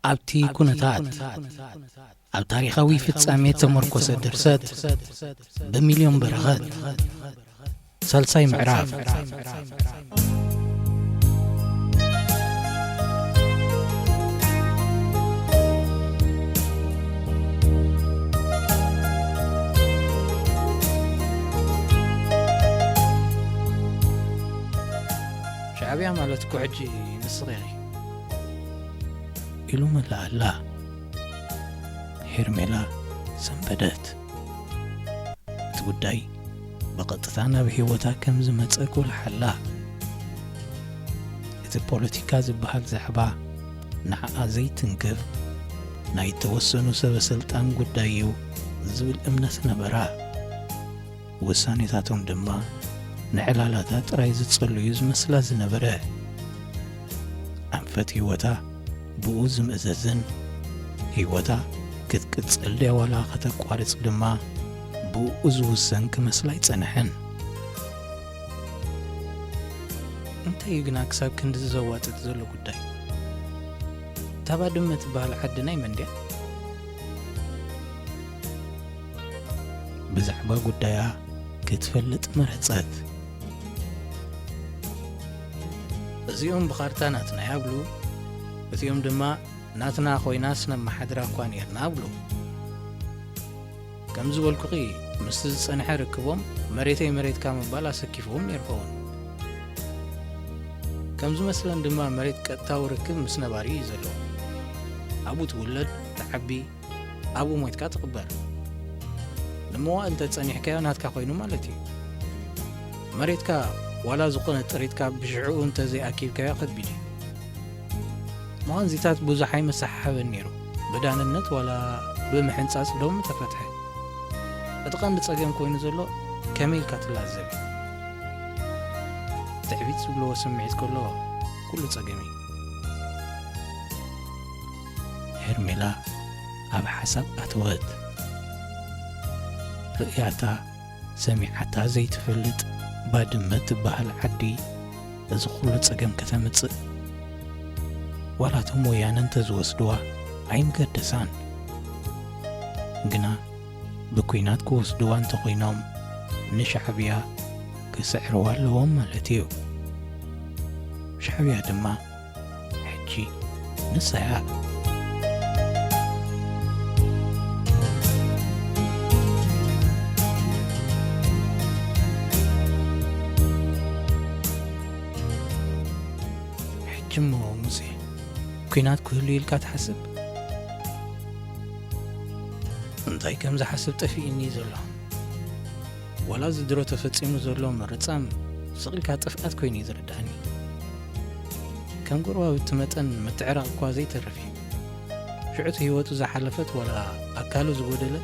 ኣብቲ ኩነታት፣ ኣብ ታሪኻዊ ፍጻሜ ተመርኮሰ ድርሰት ብሚልዮን በረኸት። ሳልሳይ ምዕራፍ። ሻዕብያ ማለት እኮ ሕጂ ንስኺ ኢኺ። ኢሉ መላኣላ። ሄርሜላ ሰንበደት። እቲ ጉዳይ ብቐጥታ ናብ ህይወታ ከም ዝመጸ ኮልሓላ። እቲ ፖለቲካ ዝበሃል ዛዕባ ንዓኣ ዘይትንክፍ ናይ ተወሰኑ ሰበ ስልጣን ጉዳይ እዩ ዝብል እምነት ነበራ። ውሳኔታቶም ድማ ንዕላላታ ጥራይ ዝጸሉ እዩ ዝመስላ ዝነበረ። ኣንፈት ህይወታ ብኡ ዝምእዘዝን፣ ህይወታ ክትቅጽል ድያ ዋላ ከተቋርጽ ድማ ብኡ ዝውሰን ክመስላ ኣይጸንሐን። እንታይ እዩ ግና ክሳብ ክንድዚ ዘዋጥጥ ዘሎ ጉዳይ? እታ ባድመ ትበሃል ዓዲ ናይ መን ድያ? ብዛዕባ ጉዳያ ክትፈልጥ መረጸት። እዚኦም ብኻርታ ናትና ይብሉ፣ እቲኦም ድማ ናትና ኮይናስ ነመሓድራ እኳ ኔርና እብሉ። ከም ዝበልኩኺ፣ ምስቲ ዝጸንሐ ርክቦም መሬተይ መሬትካ ምባል ኣሰኪፍዎም ኔሩ ኸውን። ከም ዝመስለን ድማ መሬት ቀጥታዊ ርክብ ምስ ነባሪ እዩ ዘለዎ። ኣብኡ ትውለድ፣ ትዓቢ፣ ኣብኡ ሞይትካ ትቕበር። ንመዋእል እንተጸኒሕካዮ ናትካ ኮይኑ ማለት እዩ። መሬትካ ዋላ ዝኾነ ጥሪትካ ብሽዕኡ እንተዘይኣኪብካዮ ከቢድ እዩ። መቐንዚታት ብዙሕ ኣይመሰሓሕበን ነይሩ። ብዳንነት ዋላ ብምሕንጻጽ ዶም ተፈትሐ። እቲ ቀንዲ ጸገም ኮይኑ ዘሎ ከመይ ኢልካ ትላዘብ እዩ። ትዕቢት ዝብልዎ ስምዒት ከሎ ኩሉ ጸገም እዩ። ሄርሜላ ኣብ ሓሳብ ኣተወት። ርእያታ ሰሚዓታ ዘይትፈልጥ ባድመ ትበሃል ዓዲ እዚ ኩሉ ጸገም ከተምጽእ፣ ዋላ እቶም ወያነ እንተዝወስድዋ ኣይምገደሳን። ግና ብኲናት ክወስድዋ እንተኾይኖም ንሻዕብያ ክስዕርዋ ኣለዎም ማለት እዩ። ሻዕብያ ድማ ሕጂ ንሳ እያ። ሕጂ እሞ ሙሴ፣ ኲናት ክህሉ ኢልካ ትሓስብ? እንታይ ከም ዝሓስብ ጠፊእኒ ዘሎ። ዋላ እዚ ድሮ ተፈጺሙ ዘሎ ምርጻም ስቕ ኢልካ ጥፍኣት ኮይኑ እዩ ዝርድኣኒ። ከም ጎረባብቲ መጠን ምትዕራቕ እኳ ዘይተርፍ እዩ። ሽዑ እቲ ህይወቱ ዝሓለፈት ዋላ ኣካሉ ዝጎደለ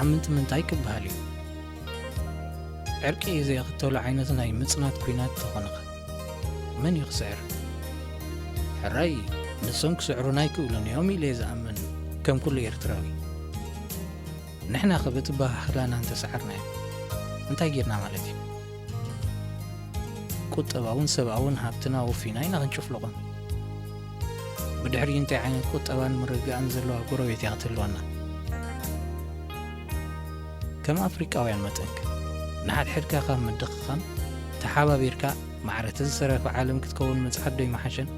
ኣምንቲ ምንታይ ክበሃል እዩ? ዕርቂ ዘየኽተሎ ዓይነት ናይ ምጽናት ኲናት ተኾነኸ መን እዩ ክስዕር? ሕራይ ንሶም ክስዕሩና ኣይክእሉን እዮም ኢለ እየ ዝኣምን ከም ኩሉ ኤርትራዊ። ንሕና ከ በቲ ኣበሃህላና እንተሰዓርናዮም እንታይ ጌርና ማለት እዩ? ቁጠባውን ሰብኣውን ሃብትና ወፊና ኢና ክንጭፍልቖም። ብድሕሪኡ እንታይ ዓይነት ቁጠባን ምርግጋእን ዘለዋ ጎረቤት እያ ክትህልወና? ከም ኣፍሪቃውያን መጠንከ ንሓድሕድካ ካብ ምድኽኻም ተሓባቢርካ ማዕረ እቲ ዝተረፈ ዓለም ክትከውን ምጽዓት ዶ ይመሓሸን?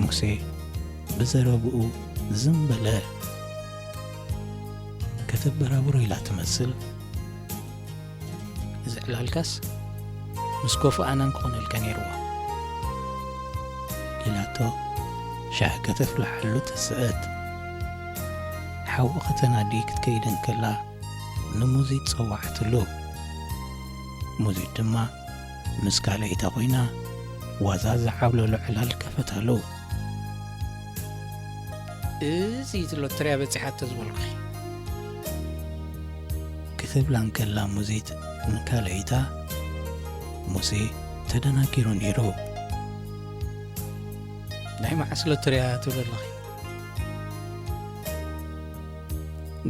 ሙሴ ብዘረብኡ ዝም በለ። ከተበራብሮ ኢላ ትመስል። እዚ ዕላልካስ ምስ ኮፊ ኣናን ክኾነልካ ነይርዎ። ኢላቶ ሻሂ ከተፍልሓሉ ተስእት። ሓዊ ከተናዲ ክትከይድ እንከላ ንሙዚት ጸዋዕትሉ። ሙዚት ድማ ምስ ካልኣይታ ኮይና ዋዛ ዝዓብለሎ ዕላል ከፈታሉ። እዚ ትሎ ትርያ በጺሓቶ ዝበልኩኺ። ክትብላ እንከላ ሙዚት ንካልኣይታ ሙሴ ተደናጊሩ ነይሩ። ናይ መዓስ ሎተርያ ትብሊ ኣለኺ?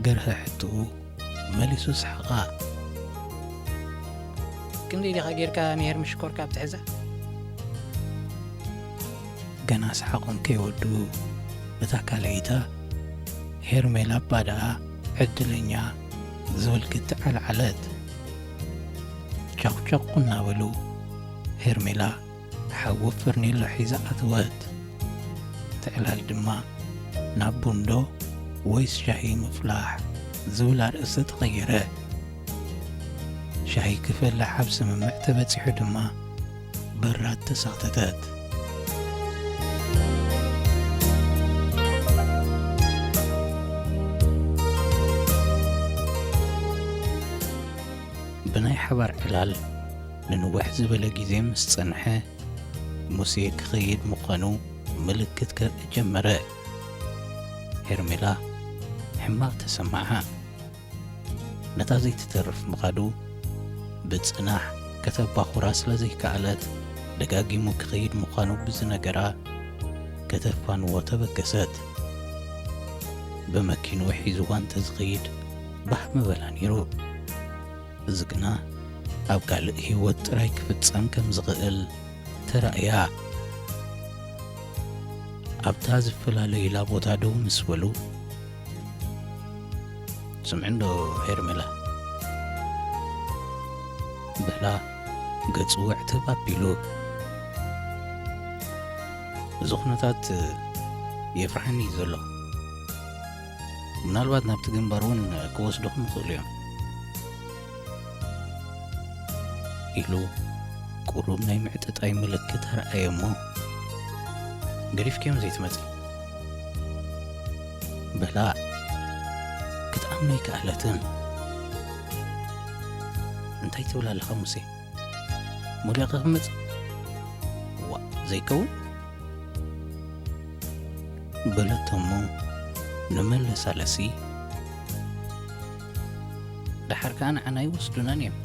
ገርሀ ሕትኡ መሊሱ ሰሓቓ። ክንደይ ዲኻ ጌርካ ንሄርሚ ሽኮርካ ኣብ ትሕዛ? ገና ሰሓቖም ከይወድኡ፣ እታ ካልኣይታ ሄርሜላ እባ ደኣ ዕድለኛ ዝብል ክትዓልዓለት። ቻኹቻኹ እናበሉ ሄርሜላ ሓዊ ፈርኔሎ ሒዛ ኣተወት። እቲ ዕላል ድማ ናብ ቡን ዶ ወይስ ሻሂ ምፍላሕ ዝብል ኣርእስቲ ተቐየረ። ሻሂ ክፈልሕ ኣብ ስምምዕ ተበጺሑ ድማ በራድ ተሳኽተተት። ብናይ ሓባር ዕላል ንንውሕ ዝበለ ግዜ ምስ ጸንሐ፣ ሙሴ ክኸይድ ምዃኑ ምልክት ከርኢ ጀመረ። ሄርሜላ ሕማቕ ተሰማዓ። ነታ ዘይትተርፍ ምኻዱ ብጽናሕ ከተባኹራ ስለ ዘይከኣለት፣ ደጋጊሙ ክኸይድ ምዃኑ ብዝነገራ ከተፋንዎ ተበገሰት። ብመኪንኡ ሒዝዋ እንተዝኸይድ ባህ ምበላ ነይሩ። እዚ ግና ኣብ ካልእ ህይወት ጥራይ ክፍጸም ከም ዝኽእል ተራእያ። ኣብታ ዝፈላለዩላ ቦታ ደው ምስ በሉ፣ "ስምዒ እንዶ ሄርሜላ?" በላ ገጹ ውዕትብ ኣቢሉ። "እዚ ኩነታት የፍርሓኒ እዩ ዘሎ። ምናልባት ናብቲ ግንባር እውን ክወስዱኹም ይኽእሉ እዮም" ኢሉ ቁሩብ ናይ ምዕጥጣይ ምልክት ኣርኣየ እሞ፣ "ገዲፍክዮም ዘይትመጺ?" በላ ክትኣምኖ ኣይከኣለትን። "እንታይ ትብል ኣለኻ ሙሴ? ሞሊቐ ክመጽእ? ዋእ፣ ዘይከውን?" በለቶ እሞ ንመለሳለሲ፣ "ደሓር ከኣ ንዓና ይወስዱናን እዮም።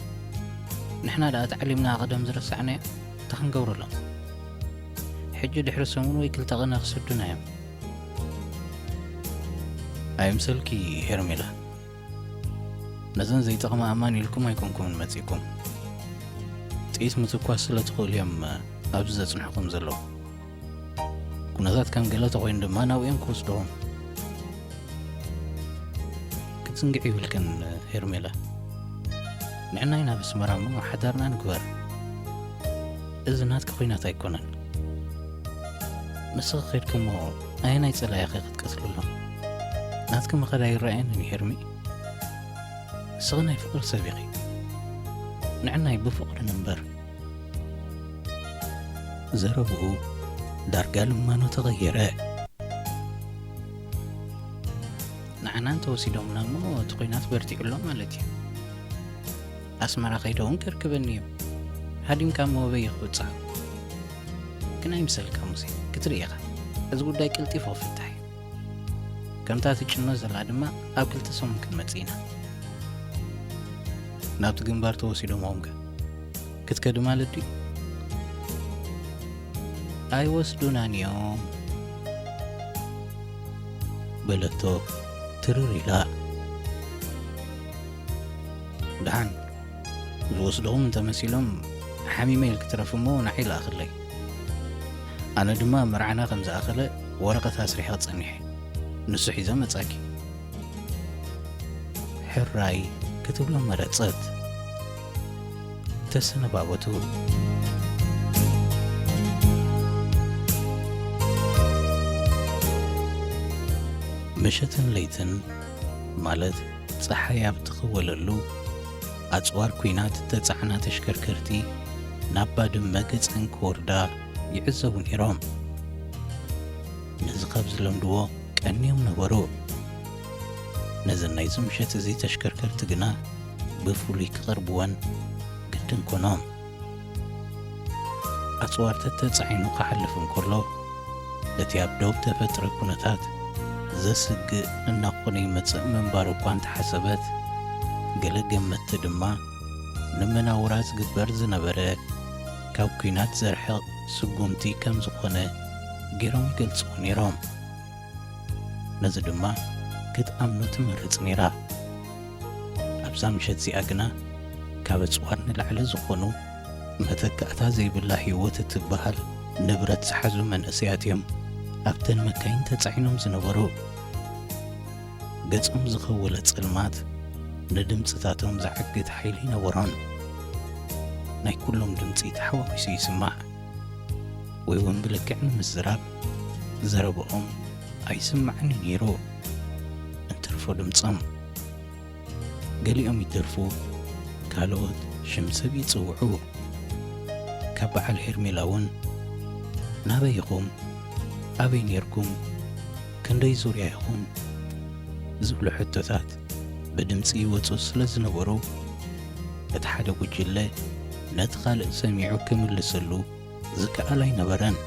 ንሕና ደኣ ተዓሊምና ቀደም ዝረሳዕናዮ እንታይ ክንገብረሎም? ሕጂ ድሕሪ ሰሙን ወይ ክልተ ቀነ ክሰዱና እዮም." "ኣይምሰልኪ ሄርሜላ፣ ነዘን ዘይጠቕማ ኣማን ኢልኩም ኣይኮንኩምን መጺእኩም። ጥይት ምትኳስ ስለ ትኽእሉ እዮም ኣብዚ ዘጽንሑኹም ዘለዉ። ኩነታት ከም ገለ ተኾይኑ ድማ ናብኡ እዮም ክወስድኹም። ክትዝንግዒ ይብልክን ሄርሜላ። ንዕና ኢና ኣብ ኣስመራ እሞ ሓዳርና ንግበር። እዚ ናትኪ ኲናት ኣይኮነን። ንስኺ ኸድኪ እሞ ኣየናይ ጸላኢኺ ክትቀትልሎም? ናትኪ ምኻድ ኣይረኣየንን እዩ ሄርሚ። ንስኺ ናይ ፍቕሪ ሰብ ኢኺ። ንዕናይ ብፍቕሪ ንንበር." ዘረብኡ ዳርጋ ልማኖ ተቐየረ። "ንዓና እንተወሲዶምና እሞ እቲ ኲናት በርቲዑ ኣሎ ማለት እዩ። ኣስመራ ከይደ እውን ከርክበኒ እዩ። ሃዲምካ እሞ ኣበይ ክብጽሖ? ግን ኣይምሰልካ ሙሴ፣ ክትርኢ ኢኻ። እዚ ጉዳይ ቀልጢፉ ክፍታሕ እዩ። ከምታ ትጭኖ ዘላ ድማ ኣብ ክልተ ሰሙን ክንመጽእ ኢና። ናብቲ ግንባር ተወሲዶምኹም ከ ክትከዲ ማለት ድዩ?" "ኣይወስዱናን እዮም" በለቶ ትርር ኢላ። "ደሓን ዝወስድኹም እንተመሲሎም ሓሚመ ኢልኪ ትረፊ እሞ ንዓይ ለኣኽለይ። ኣነ ድማ መርዓና ከም ዝኣኸለ ወረቐት ኣስሪሐ ክጸንሕ እየ። ንሱ ሒዘ መጻኪ" ሕራይ ክትብሎ መረጸት። ተሰነባበቱ። ምሸትን ለይትን፣ ማለት ጸሓይ ኣብ ትኽወለሉ፣ ኣጽዋር ኲናት እተጻዕና ተሽከርከርቲ ናብ ባድመ ገጸን ክወርዳ ይዕዘቡ ነይሮም። ነዚ ካብ ዝለምድዎ ቀንዮም ነበሩ። ነዘን ናይዚ ምሸት እዚ ተሽከርከርቲ ግና ብፍሉይ ክቐርብወን ግድን ኮኖም። ኣጽዋር ተተጻዒኑ ክሓልፍ እንከሎ፣ እቲ ኣብ ዶብ ተፈጥረ ኩነታት ዘስግእ እናኾነ ይመጽእ ምንባሩ እኳ እንተሓሰበት፣ ገለ ገመትቲ ድማ ንመናውራ ዝግበር ዝነበረ ካብ ኲናት ዘርሕቕ ስጉምቲ ከም ዝኾነ ገይሮም ይገልጽዎ ነይሮም። ነዚ ድማ ክትኣምኖ ትመርጽ ነይራ። ኣብዛ ምሸት እዚኣ ግና ካብ ኣጽዋር ንላዕሊ ዝኾኑ መተካእታ ዘይብላ ህይወት እትበሃል ንብረት ዝሓዙ መንእሰያት እዮም ኣብተን መካይን ተጻዒኖም ዝነበሩ። ገጾም ዝኸወለ ጸልማት ንድምጽታቶም ዝዓግት ሓይሊ ኣይነበሮን። ናይ ኩሎም ድምጺ ተሓዋዊሱ ይስማዕ፣ ወይ እውን ብልክዕ ንምዝራብ ዘረብኦም ኣይስማዕን እዩ ነይሩ። እንትርፎ ድምጾም። ገሊኦም ይደርፉ፣ ካልኦት ሽም ሰብ ይጽውዑ። ካብ በዓል ሄርሜላ እውን ናበይ ኢኹም? ኣበይ ኔርኩም? ክንደይ ዙርያ ኢኹም? ዝብሉ ሕቶታት ብድምጺ ይወጹ ስለ ዝነበሩ፣ እቲ ሓደ ጉጅለ ነቲ ካልእ ሰሚዑ ክምልሰሉ ዝከኣል ኣይነበረን።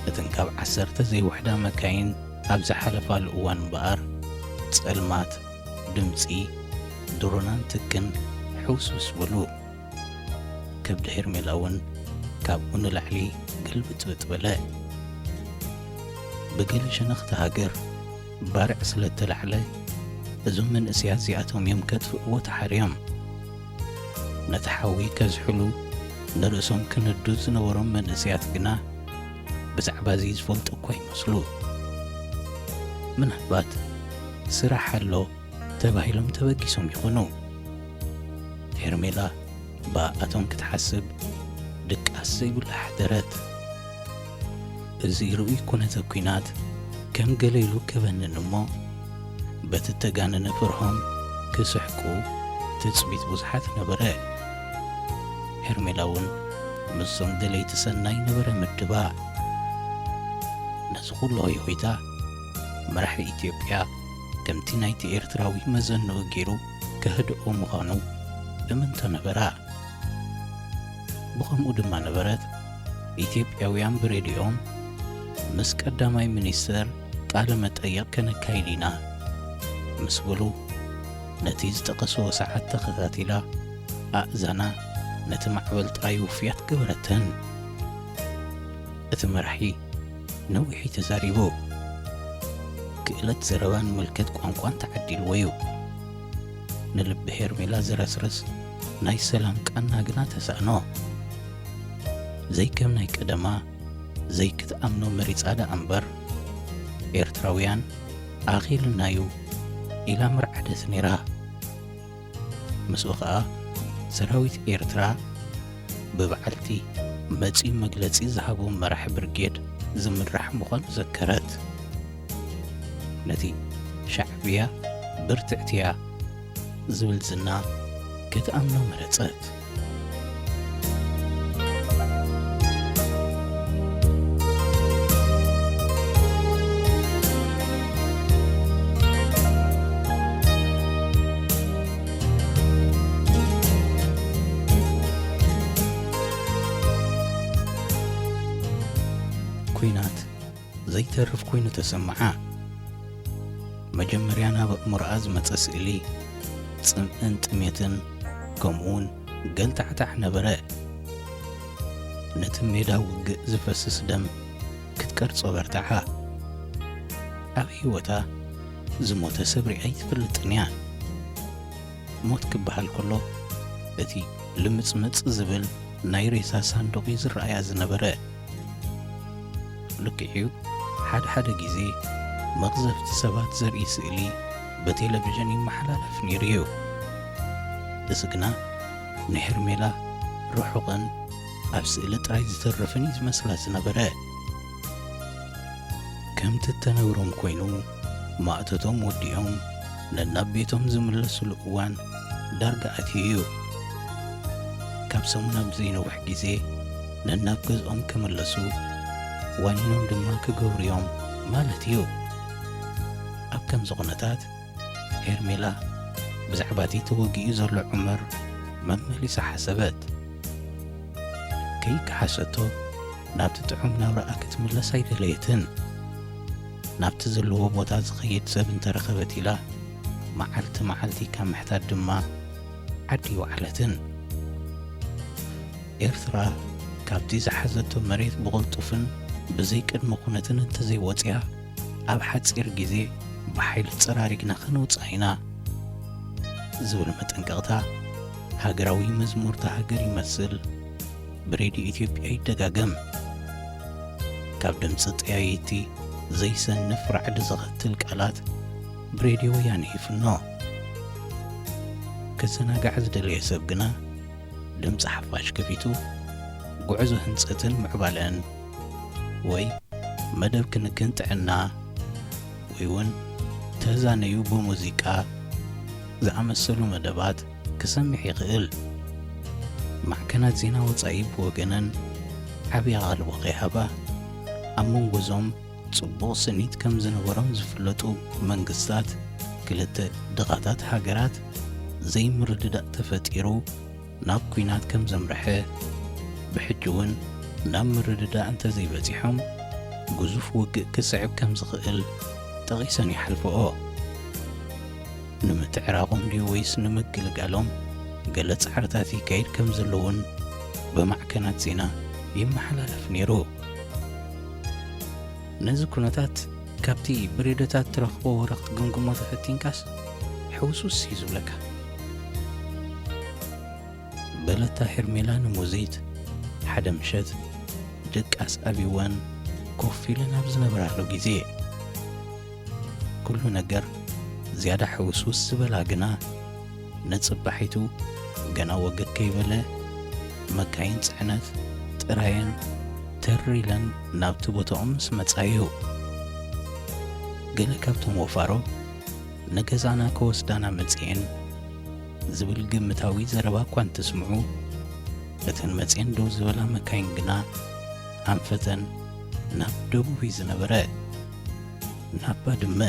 እተን ካብ ዓሰርተ ዘይውሕዳ መካይን ኣብ ዝሓለፋሉ እዋን እምበኣር፣ ጸልማት፣ ድምጺ ድሮናን ትክን ሕውስውስ በሉ። ከብዲ ሄርሜላ እውን ካብኡ ንላዕሊ ግልብጥብጥ በለ። ብገለ ሸነኽቲ ሃገር ባርዕ ስለ እተላዕለ፣ እዞም መንእሰያት እዚኣቶም እዮም ከጥፍእዎ ተሓርዮም። ነቲ ሓዊ ከዝሕሉ ንርእሶም ክነዱ ዝነበሮም መንእሰያት ግና ብዛዕባ እዚ ዝፈልጡ እኳ ይመስሉ። ምናልባት ስራሕ ኣሎ ተባሂሎም ተበጊሶም ይኾኑ። ሄርሜላ ብኣቶም ክትሓስብ ድቃስ ዘይብላ ሓደረት። እዚ ርኡይ ኩነተ ኲናት ከም ገለ ኢሉ ከበንን እሞ፣ በቲ እተጋነነ ፍርሆም ክስሕቁ ትጽቢት ብዙሓት ነበረ። ሄርሜላ እውን ምስዞም ደለይቲ ሰናይ ነበረ ምድባ። ነዚ ኩሉ ሆይሆይታ መራሒ ኢትዮጵያ ከምቲ ናይቲ ኤርትራዊ መዘንኡ ገይሩ ከህድኦ ምዃኑ እምንቶ ነበራ። ብኸምኡ ድማ ነበረት፣ ኢትዮጵያውያን ብሬድዮም ምስ ቀዳማይ ሚኒስተር ቃለ መጠይቕ ከነካይድ ኢና ምስ በሉ፣ ነቲ ዝጠቐስዎ ሰዓት ተኸታቲላ ኣእዛና ነቲ ማዕበል ጥራይ ውፍያት ገበረተን። እቲ መራሒ ነዊሕ እዩ ተዛሪቡ። ክእለት ዘረባን ምልከት ቋንቋን ተዓዲልዎ እዩ። ንልቢ ሄርሜላ ዝረስርስ ናይ ሰላም ቃና ግና ተሳእኖ። ዘይከም ናይ ቀደማ ዘይክትኣምኖ መሪጻ ደኣ እምበር፣ ኤርትራውያን ኣኺሉና'ዩ ኢላ ምርዓደት ነይራ። ምስኡ ኸኣ ሰራዊት ኤርትራ ብበዓልቲ መጺኡ መግለጺ ዝሃቦ መራሒ ብርጌድ ዝምራሕ ምዃኑ ዘከረት። ነቲ ሻዕብያ ብርትዕቲ እያ ዝብል ዝና ክትኣምኖ መረጸት። ኲናት ዘይተርፍ ኮይኑ ተሰምዓ። መጀመርያ ናብ ኣእምሮኣ ዝመጸ ስእሊ ጽምእን ጥሜትን፣ ከምኡውን ገልታዕታዕ ነበረ። ነቲ ሜዳ ውግእ ዝፈስስ ደም ክትቀርጾ በርትዓ። ኣብ ህይወታ ዝሞተ ሰብ ሪኣ ኣይትፈልጥን እያ። ሞት ክበሃል ከሎ፣ እቲ ልምጽምጽ ዝብል ናይ ሬሳ ሳንዱቕ እዩ ዝረኣያ ዝነበረ። ልክዕ'ዩ፣ ሓደ ሓደ ግዜ መቕዘፍቲ ሰባት ዘርኢ ስእሊ ብቴሌቪዥን ይመሓላለፍ ነይሩ እዩ። እዚ ግና ንሄርሜላ ርሑቕን ኣብ ስእሊ ጥራይ ዝተርፍን እዩ ዝመስላ ዝነበረ። ከምቲ እተነግሮም ኮይኑ፣ ማእቶቶም ወዲኦም ነናብ ቤቶም ዝምለስሉ እዋን ዳርጋ ኣትዩ እዩ። ካብ ሰሙን ኣብ ዘይነውሕ ግዜ ነናብ ገዝኦም ክምለሱ፣ ዋኒኖም ድማ ክገብሩ እዮም ማለት እዩ። ኣብ ከምዚ ኩነታት፣ ሄርሜላ ብዛዕባ እቲ ተወጊኡ ዘሎ ዑመር መመሊሳ ሓሰበት። ከይከሓሰቶ ናብቲ ጥዑም ናብራኣ ክትምለስ ኣይደለየትን። ናብቲ ዘለዎ ቦታ ዝኸይድ ሰብ እንተረኸበት ኢላ መዓልቲ መዓልቲ ካብ ምሕታት ድማ ዓዲ ይወዓለትን። ኤርትራ ካብቲ ዝሓዘቶ መሬት ብቕልጡፍን ብዘይ ቅድመ ኩነትን እንተዘይወጽያ፣ ኣብ ሓጺር ግዜ ብሓይሊ ጸራሪግና ከነውጽኣ ኢና ዝብል መጠንቀቕታ፣ ሃገራዊ መዝሙር እታ ሃገር ይመስል። ብሬድዮ ኢትዮጵያ ይደጋገም። ካብ ድምፂ ጠያይቲ ዘይሰንፍ ራዕዲ ዘኸትል ቃላት ብሬድዮ ወያነ ይፍኖ። ክዘናጋዕ ዝደለየ ሰብ ግና ድምፂ ሓፋሽ ከፊቱ ጉዕዞ ህንፀትን ምዕባለን ወይ መደብ ክንክን ጥዕና ወይ እውን ተዛነዩ ብሙዚቃ ዝኣመሰሉ መደባት ክሰምዕ ይኽእል። ማዕከናት ዜና ወጻኢ ብወገነን ዓብዪ ኣቓልቦ ከይሃባ፣ ኣብ መንጎዞም ጽቡቕ ስኒት ከም ዝነበሮም ዝፍለጡ መንግስታት ክልተ ድኻታት ሃገራት ዘይምርድዳእ ተፈጢሩ ናብ ኲናት ከም ዘምርሐ፣ ብሕጂ እውን ናብ ምርድዳእ እንተዘይበጺሖም ግዙፍ ውግእ ክስዕብ ከም ዝኽእል ጠቒሰን ይሓልፈኦ። ንምትዕራቖም ድዩ ወይስ ንምግልጋሎም ገለ ጻዕርታት ይካየድ ከም ዘለውን ብማዕከናት ዜና ይመሓላለፍ ነይሩ። ነዚ ኩነታት ካብቲ ብሬድዮታት ትረኽቦ ወረ ክትግምግሞ ተፈቲንካስ ሕውሱስ እዩ ዝብለካ። በለታ ሄርሜላ ንሙዚት ሓደ ምሸት ድቃስ ኣብይወን ኮፍ ኢለን ኣብ ዝነበራሉ ግዜ፣ ኩሉ ነገር ዝያዳ ሕውስውስ ዝበላ ግና፣ ንጽባሒቱ ገና ወገግ ከይበለ፣ መካይን ጽዕነት ጥራየን ተር ኢለን ናብቲ ቦታኦም ምስ መጻ እዩ። ገለ ካብቶም ወፋሮ ንገዛና ከወስዳና መጺኤን ዝብል ግምታዊ ዘረባ እኳ እንትስምዑ፣ እተን መጺኤን ደው ዝበላ መካይን ግና ኣንፈተን ናብ ደቡብ እዩ ዝነበረ፣ ናብ ባድመ።